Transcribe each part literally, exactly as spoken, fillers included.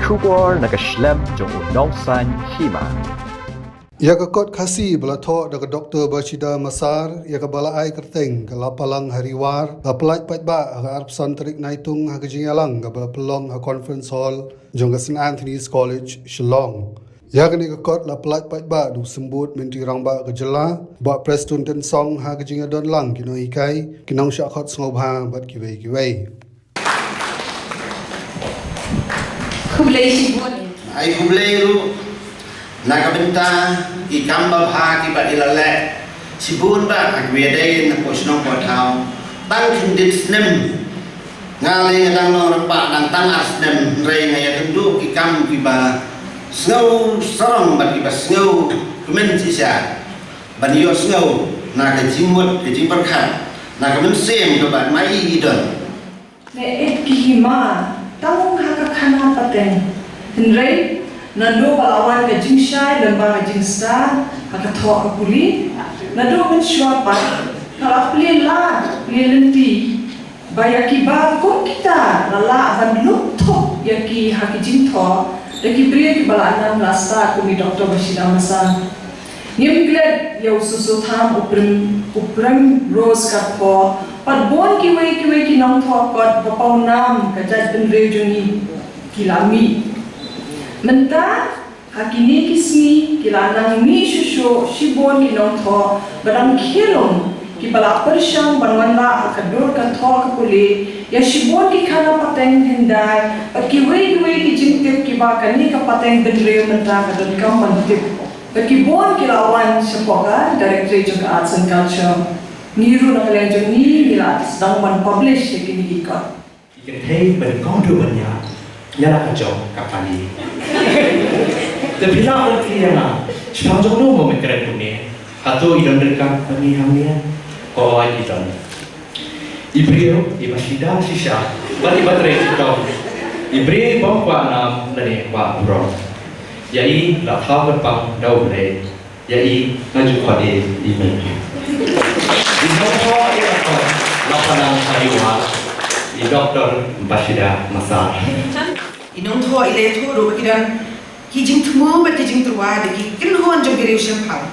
Khubor na ka shlem jong u nongsaiñ hima. Ïa ka kot Khasi ba la thoh da ka Doktor Bashida Massar, ïa kaba la ai kyrteng ka Lapalang ha Ri War, la pyllait paidbah ha ka arphew san tarik Naitung ha ka jingïalang kaba la pynlong ha Conference Hall jong ka St Anthony's College, Shillong. Ïa kane ka kot la pyllait paidbah da u Symbud Myntri Rangbah ka Jylla, Bah Prestone Tynsong, ha ka jingïadon lang ki nonghikai, ki nongshah khot sngewbha bad kiwei kiwei. Khublei shibun. Ai khublei ruh na ka bynta ki kam babha kiba i la leh shibun bha ha kiwei de na ka shnong ka thaw. Tang khyndiat snem nga lei nga dang long rangbah dang tang ar snem, hynrei nga ïakynduh ki kam kiba sngew sarong bad kiba sngew kmen shisha ban ïohsngew na ka jingmut ka jingpyrkhat na ka mynsiem kaba ma i i don. Leh ïa ki hima tang ha ka khana pateng. Hynrei naduh ba la wan ka jingshai lyngba ka jingstad ha ka thoh ka pule, naduh mynshuwa pat ka la plie lad plie lynti ba ïa kiba kum kita la lah ban lum thup ïa ki ha ki jingthoh da ki briew kiba la nam la stad kum i Doktor Bashida Massar. Ngim klet ïa u Soso Tham, u Prim, u Primrose Katphaw, bad bun kiwei kiwei ki nongthoh kot ba pawnam ka jaitbynriew jong ngi ki la mih. Mynta ha kine ki sngi ki la nang mih shuh shuh shibun ki nongthoh ba dang khia lum kiba la pyrshang ban wanrah ha ka dur ka thoh ka pule ïa shibun ki khana pateng hyndai bad kiwei kiwei ki jingtip kiba kane ka pateng bynriew mynta ka donkam ban tip. Bad ki bun ki la wan shapoh ka Directorate jong ka Arts and Culture. Ngi ruh na ka liang jong ngi ngi la sdang ban publish ïa kine ki kot. Ki kynthei ba nyngkong duh ban ïa ïa la ka jong ka kali. Te phi lah ban kylli ïa nga, shaphang jong no mo me kren kumne? Hato i don ryngkat ba ngi hangne? Ko i don. I briew iba shida shisha bad iba trei shitom. I briew i bym kwah nam lane kwah burom. Ïa i la thaw kyrpang da U Blei. Ïa i nga ju khot ïa i mei. I nongthoh ïa ka kot Lapalang ha Ri War, i Doktor Bashida Massar. I nongthoh i la ïathuh ruh ba ki don ki jingthmu bad ki jingtyrwa da ki kynhun jong ki riew shemphang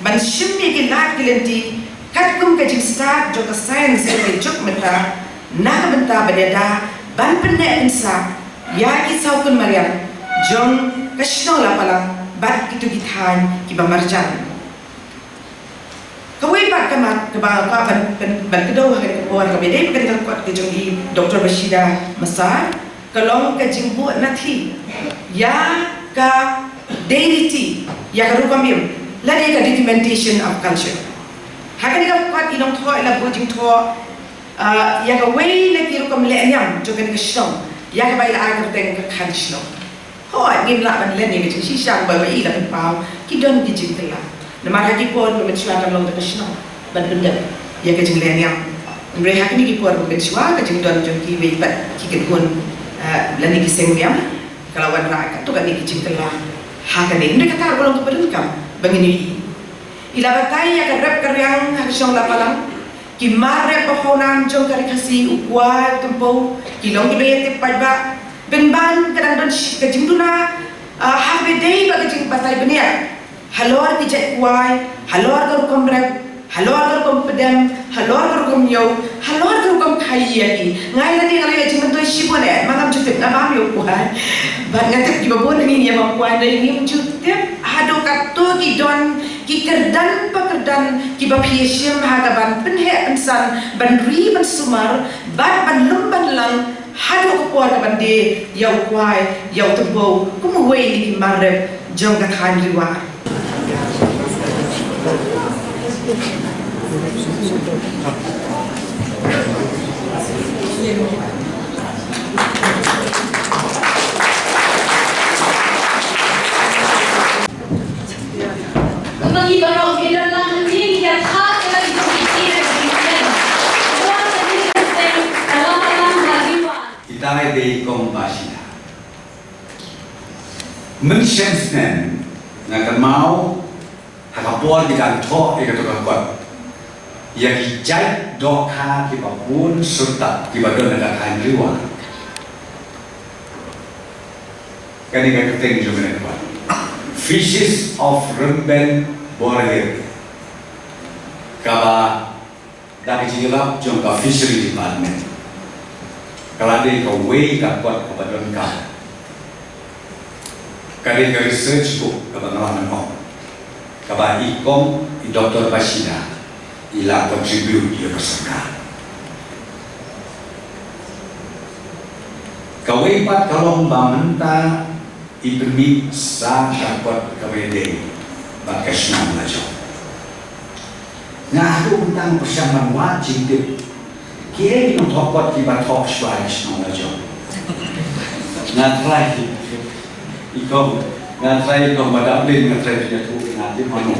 ban shim ïa ki lad ki lynti katkum ka jingstad jong ka science ka juk mynta na ka bynta ban ïada ban pynneh pynsah ïa ki saw kynmaw mariang jong ka shnong Lapalang bad kito ki thaiñ kiba marjan. Kawei pat ka mat kaba nga kwah ban, ban, ban kdew ha kane ka por kaba dei ba kane ka kot ka jong i Doktor Bashida Massar ka long ka jingbuh nathi ïa ka dei riti ïa ka rukom im lane ka documentation of culture. Ha kane ka kot i nongthoh i la buh jingthoh Ah, ïa kawei na ki rukom leh niam jong kane ka shnong ïa kaba i la ai kyrteng ka khan shnong. Hooid, ngim lah ban len ïa ka jingshisha ba ma i la pynpaw ki don ki jingkylla. Namar ha ki por ba mynshuwa kan long da ka shnong ban pyndep ïa ka jingleh niam. Hynrei ha kine ki por ba mynshuwa ka jingdon jong kiwei pat ki kynhun, ah, lane ki seng niam ka la wanrah katto katne ki jingkylla ha kane. Hynrei kata ruh ka long kaba donkam ba ngin ïohi. I la batai ïa ka rep ka riang ha ka shnong Lapalang. Ki mar rep ba pawnam jong ka Ri Khasi, u kwai, u tympew, ki long kiba ïatip paidbah. Pynban ka dang don shi-, ka jingduna, ah, ha kaba dei bad ka jingbatai bniah halor ki jait kwai, halor ka rukom rep, halor ka rukom pdem, halor ka rukom ñiew, halor ka rukom khaii ïa ki. Nga ïa lade nga la ïoh jingmyntoi shibun eh, ma ngam ju tip, nga bam ïa u kwai. Bad nga tip kiba bun na ngi ngi ïa bam kwai, hynrei ngim ju tip haduh katto ki don ki kyrdan pa kyrdan kiba phi ïashim ha kaban pynheh pynsan, ban ri ban sumar bad ban lum ban lang haduh ka por kaban die ïa u kwai ïa u tympew kum uwei na ki mar rep jong ka thaiñ Ri War. Ita i dei kong Bashida. Mynshem snem nga kynmaw ha ka por ki dang thoh ïa kato ka kot ïa ki jait dohkha kiba bun surtat kiba don ha ka thaiñ Ri War. Kane ka kyrteng jong kane ka kwat, Fishes of Rymben Borhir, kaba da ka jingïarap jong ka Fishery Department, ka la dei kawei ka kwat kaba donkam. Ka dei ka research book kaba nga la ong, kaba i kong i Doktor Bashida i la contribute ïa ka sorkar. Kawei pat ka long ba mynta i pynmih sa ka kot kaba ïadei bad ka shnong la jong. Nga haduh mynta nga pyrshang ban wad jingtip kiei ki nongthoh kot kiba thoh shuwa ïa ka shnong la jong. Nga try i kong, nga try i kong ba dap lin, nga try pynïathuh ïa nga tip mano.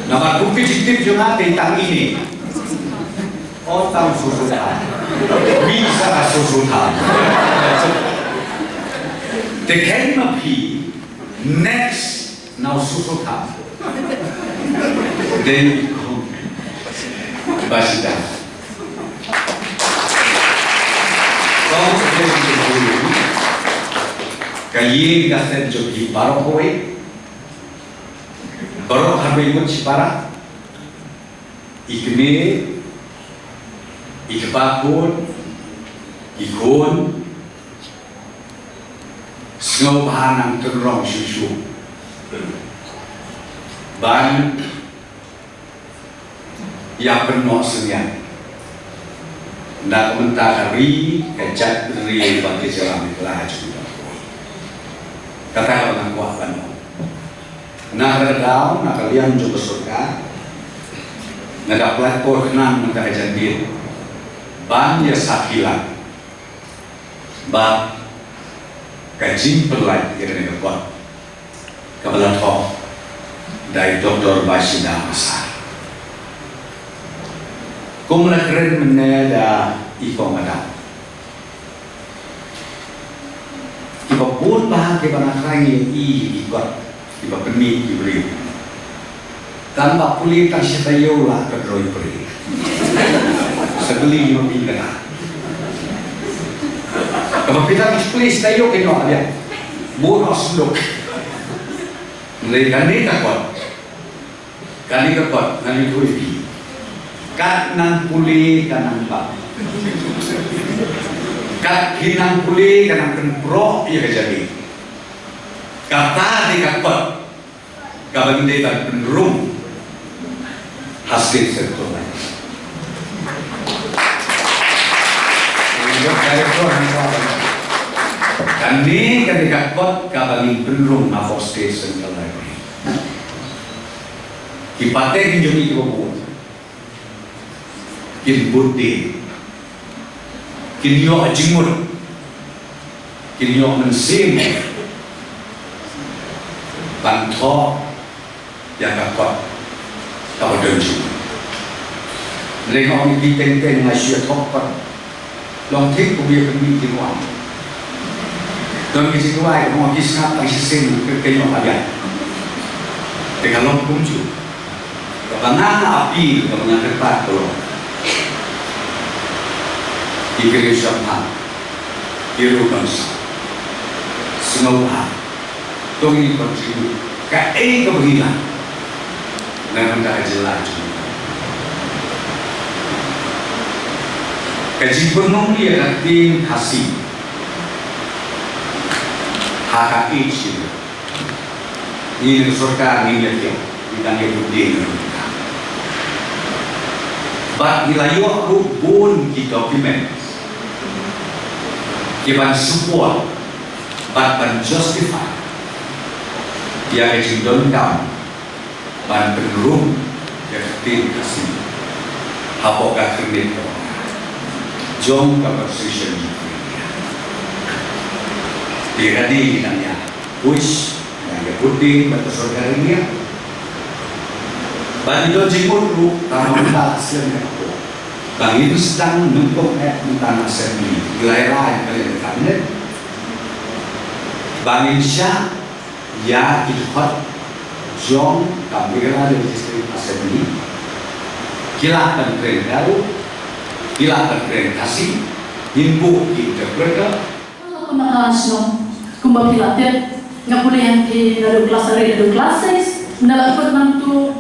Namar kum ki jingtip jong nga te tang ine. O tang susuta. Mih sa ka susuta. Te kheiñ ma phi, next na u susuta. Dei i kong Bashida. Kong, ka ïing ka sem jong phi baroh kawei. Baroh hynriew ngut shipara. I kmie, i kpa khun, i khun, sngewbha nang tynrong shuh shuh ban ïa pynnoh synñiang na ka bynta ka ri, ka jaitbynriew bad ka jylla Meghalaya jong ngi. Kata kaba nga kwah ban ong. Na ka daw, na ka liang jong ka sorkar, nga da pynlait por khnang mynta ka janmiet ban ïa sakhi lang bad ka jingpynlait ïa kane ka kot kaba la thoh da i Doktor Bashida Massar. Kum la kren mynne da i kong Adam. Kiba bun bah kiba nga thrang ïa i, i kot kiba pynmih ki briew. Tang ba pule tang shi taïew la ka droi pre. Sa kylli ma phi kata. Kaba phi tang pule shi taïew ki noh biang. Bun noh senduk. Hynrei kane ka kot. Kane ka kot ngan ïathuh ïa phi. Kat nang pule ka nang bam. Kat phi nang pule ka nang pynproh ïa ka jali. Kata dei ka kot kaba ngi dei ban pynrung ha State Central Library. Kane ka dei ka kot kaba ngin pynrung hapoh State Central Library. Ki pateng jong ngi kiba bun kin bud dien, kin ïoh jingmut, kin ïoh mynsiem ban thoh ïa ka kot kaba don jingmut. Hynrei nga ong ïa phi teng teng, nga shu ïathoh kot. Long thik kumba ïa pynmih jingwan. Don ki jingduwai, kumba ki sngap tang shisien, ka, ka ïoh ka biang. Te ka long kumjuh. Kaba nga nga appeal, kaba nga kyrpad ka long, ki briew shemphang, ki briew nongshong, sngewbha to ngin contribute kaei kaba ngi lah na ka bynta ka jylla jong ngi. Ka jingpynrung ïa ka ktien Khasi ha ka age schedule, ngi na ka sorkar ngi ïa, ngi dang ïa bud dien. Bad ngi la ïoh ruh bun ki documents kiban support bad ban justify ïa ka jingdonkam ban pynrung ïa ka ktien Khasi hapoh ka khyrnit kaba jong ka Constitution jong ka India. Te ka dei nang ïa push, nang ïa bud dien bad ka sorkar India. Ban ïoh jingmut ruh, tang mynta ka snem ka por ba ngin sdang nyngkong eh mynta na Assembly, ngi la rai ka Cabinet ba ngin shah ïa ki dkhot jong ka Meghalaya Legislative Assembly. Ki lah ban kren Garo, ki lah ban kren Khasi, ngin buh ki interpreter. Kumba phi la tip, nga pule hangtei naduh class eight haduh class six, nga la kut hangto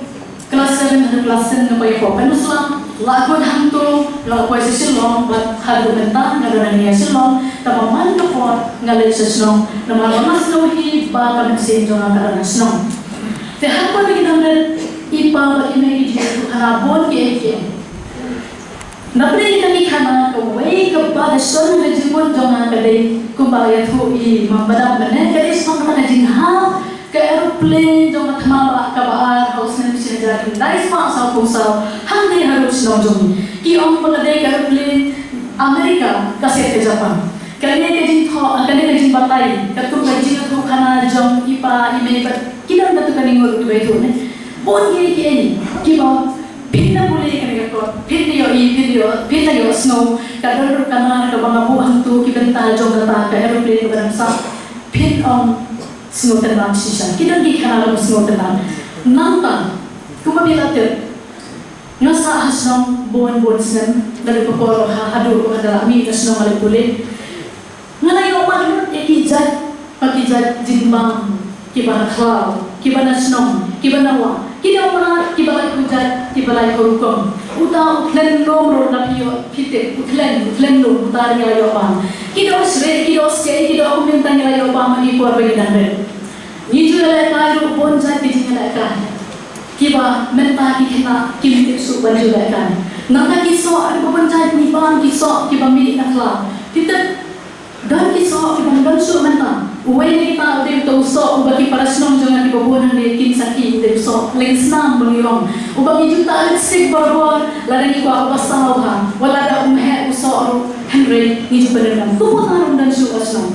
class seven haduh class ten nga poi ha Peninsula, la kut hangto nga la poi sha Shillong, bad haduh mynta nga don hangne ha Shillong, tangba man ka por nga leit sha shnong, namar ba nga sngewsih ba ka mynsiem jong nga ka don ha shnong. Te ha kaba ngi dang rit, i pa bad i mei ki ju ïathuh khana bun kiei kiei. Napdeng kita ki khana, kawei kaba da shon ha ka jingmut jong nga ka dei kumba ïathuh i Ma'am Badap mynne, ka dei shaphang kata ka jinghap ka aeroplane jong ka thma bah kaba ar ha u snem shi hajar khyndai spah sawphew saw hangne harud shnong jong ngi. Ki ong ba ka dei ka aeroplane America ka siat ka Japan. Kane ka jingthoh, kane ka jingbatai, katkum ka jingïathuh khana jong i pa i mei bad ki don katto katne ngut kiba ïathuh ne. Bun kiei kiei kiba phin da pule kane ka kot, phin da ïohi, phin da ïoh, phin da ïohsngew, ka don ruh ka nar kaba nga buh hangto, ki bynta jong kata ka aeroplane kaba dang sah, phin ong sngewtynnad shisha. Ki don ki khana kaba sngewtynnad. Nangta, kumba phi la tip, nga sah ha shnong bun bun snem, naduh ka por ha, haduh ba nga da mih na shnong nga leit pule. Nga la ïoh ban lut ïa ki jait pa ki jait jingbam kiba na khlaw, kiba na shnong, kiba na wah, ki dei mrad, kiba laiphew jait, kiba laiphew rukom. Uta u thlen lum ruh, lada phi ïoh phi tip, u thlen, u thlen lum, uta ruh ngi la ïoh bam. Ki dei syreh, ki dei skei, ki dei kumne, uta ngi la ïoh bam ha ki por ba ngi dang rit. Ngi ju ïalehkai ruh bun jait ki jingïalehkai kiba mynta ki khynnah kim tip shuh ban ju lehkai. Nangta ki soh ruh bun jait ngi bam ki soh kiba mih na khlaw. Phi tip, don ki soh kiba ym don shuh mynta. Uwei na kita u dei uta u soh uba ki para shnong jong nga kiba bun hangne kin sakhi, u dei u soh leng snam ba ngi ong. Uba ngi ju tah lipstick barabor, lada ngi kwah uba saw bha. Wat lada um heh u soh ruh, hynrei ngi ju pyndonkam. Kumta ruh ym don shuh ha shnong.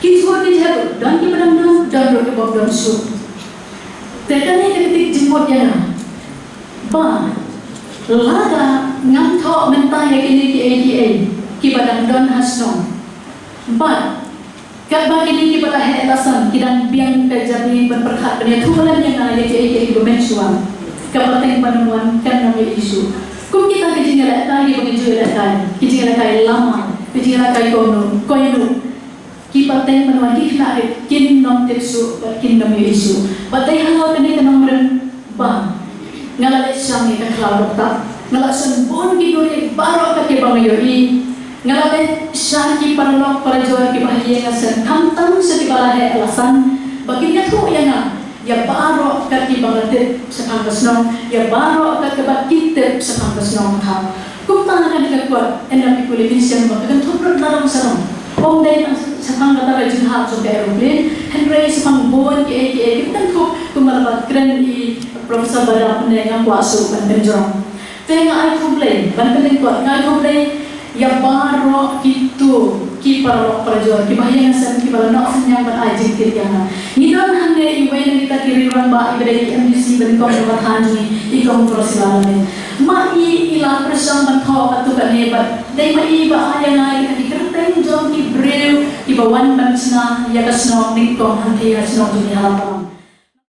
Ki jhur ki jhep ruh, don kiba dang don, don ruh kiba ym don shuh. Te kane ka dei ka jingmut ïa nga. Ba lada ngam thoh mynta ïa kine kiei kiei kiba dang don ha shnong. Bad katba kine kiba la heh la san ki dang biang ka jingbiang ban pyrkhat ban ïathuh lem ïa nga ïa kiei kiei kiba mynshuwa, ka pateng ba nym wan kan nym ïohi shuh. Kum kita ki jingïalehkai kiba ngi ju ïalehkai, ki jingïalehkai lama, ki jingïalehkai koinur, koinur. Ki pateng ba nym wan, ki khynnah rit kin nym tip shuh bad kin nym ïohi shuh. Bad dei halor kane ka nongrim ba nga la leit shang ïa ka khlaw doktor. Nga la shon bun ki duri baroh kat kiba nga ïohi. Nga la leit shah ki paralok parajor kiba ha ïing ha sem, khamtam sha kiba la heh la san, ba kin ïathuh ïa nga ïa baroh kat kiba nga tip shaphang ka shnong, ïa baroh kat kiba ki tip shaphang ka shnong. Kumta ha kane ka kot, ynda phi pule phin shem ba ka kynthup lut na rong sha rong. Ym dei tang shaphang kata ka jinghap jong ka aeroplane, hynrei shaphang bun kiei kiei ki kynthup, kumba la kren i Professor Badap ne, ngam kwah shuh ban pynjrong. Te nga ai khublei, ban pynlyngkot, nga ai khublei ïa baroh kito ki paralok parajor kiba ha ïing ha sem kiba la noh synñiang ban ai jingtip ïa nga. Ngi don hangne iwei na kita ki rangbah iba dei i M D C ba nyngkong jong ka thaiñ jong ngi, i Kong Drusilla Nalin. Ma i i la pyrshang ban thoh katto katne bad dei ma i ba ai ïa nga ïa kita ki kyrteng jong ki briew kiba wan ban shna ïa ka shnong nyngkong hangtei ha shnong jong ngi ha Lampalau.